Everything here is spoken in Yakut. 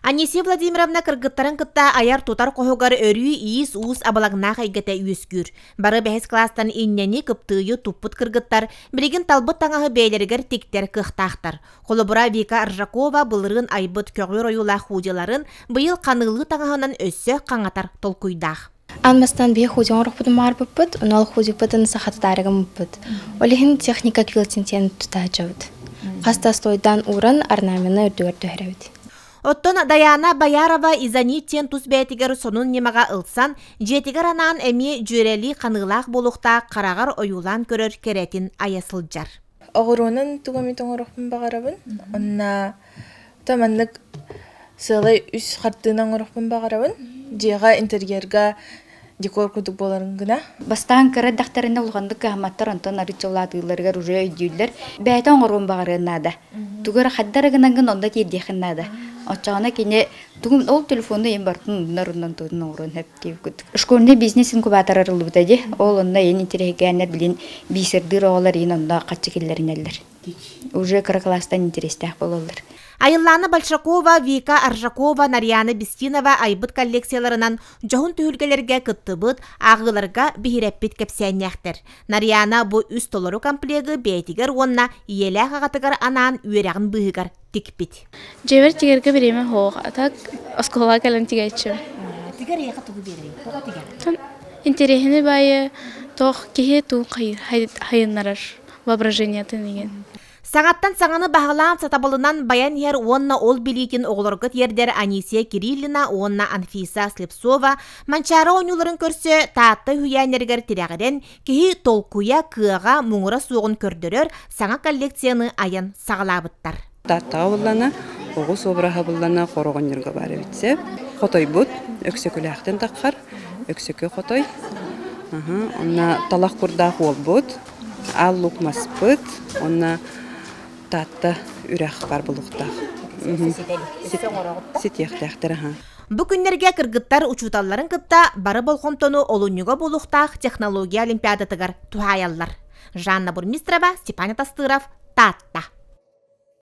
Анисия Владимировна кыргыттарын кытта айар-тутар хоһугар өрүү иис-уус абылаҥнаах эйгэтэ үөскүүр. Бары бэһис кылаастан иннэни, кыптыыйы туппут кыргыттар билигин талбыт таҥаһы бэйэлэригэр тиктэр кыахтаахтар. Холобура, Вика Аржакова былырыын айбыт көҕүөр ойуулаах худиларын быйыл ханыылыы таҥаһынан өссө хаҥатар толкуйдаах. Аан бастаан биһи худи оҥорохпутун баҕарбыппыт, онно ол худиппытын сахатытаарыгыммыппыт. Ол иһин техника квилтинтиэн тутааччыбыт. Хас да слойдаан ууран орнамены үрдүгэр түһэрэбит. Оттон Дайаана Боярова Изанит диэн тус бэйэтигэр сонун ньымаҕа ылсан, дьиэтигэр анаан эмиэ дьүөрэлии ханыылаах буолуохтаах хараҕар ойуулаан көрөр кэрэтин айа сылдьар. Оҕуруонан тугу эмит оҥоруохпун баҕарабын. Онно то маннык сыалай үс хартыына оҥоруохпун баҕарабын. Дьиэҕэ интерьерга декор курдук буоларын гына. Бастаан кыра эрдэхтэринэ улаханнык кыһамматтар, онтон арыычча улаатыыларыгар уже өйдүүллэр. Бэйэтэ оҥоруон баҕарыан наада. Тугу эрэ хайда эрэ гынаҥҥын онно тиэрдиэххин наада. Оччоҕуна кини тугум ол телефону ийэм бартын уннар уннан тугун оҥоруон сөп диэбит. Школьный бизнес инкубатор арыллыбыта дии. Ол онно ийэн интэриэһиргээннэр билин бисердыыр оҕолор ийэн онно хаччы киллэринэллэр. Уже кыра кылаастан интэриэстээх буолаллар. Айыллаана Большакова, Вика Аржакова, Нарьяна Бестинова айбыт коллекцияларынан дьоһун түһүлгэлэргэ кыттыбыт, ааҕыыларга биһирэппит кэпсээннээхтэр. Нарьяна бу үс толору комплегы бэйэтигэр уонна ийэлээх аҕатыгар анаан үөрэҕин быыһыгар тикпит. Дьиэбэр тигэргэ бириэмэ суох, а так оскуолаҕа кэлэн тигээччим. Тигэр эйиэхэ тугу биэрэрий? Тоҕо тигэр? Интэриэһинэй баайы туох киһи тугу хайыннарар воображениетын игин. Саҥаттан саҥаны баһылаан сатабылынан байан иһэр уонна ол билиитин оҕолорго тиэрдэр Анисия Кириллина уонна Анфиса Слепцова Манчаары оонньууларын көрсө Таатта үһүйээннэригэр тирэҕирэн киһи толкуйа, кыаҕа, муҥура суоҕун көрдөрөр саҥа коллекцияны айан саҕалаабыттар. Тааттаҕа буллана, оҕус обраһа буллана хороҕонньорго баар эбит сөп. Хотойбут Өксөкүлээхтэн таххар, Өксөкү хотой. Онно талах курдаах уолбут, аал лук маспыт, уонна Таатта үрэх бар булуктаах. Ситиэхтээхтэр аха. Бу күннэргэ кыргыттар учууталларын кытта бары болҕомтону олунньуга буолуохтаах технология олимпиадатыгар туһаайаллар. Жанна Бурмистрова, Степан Атастыров, Таатта.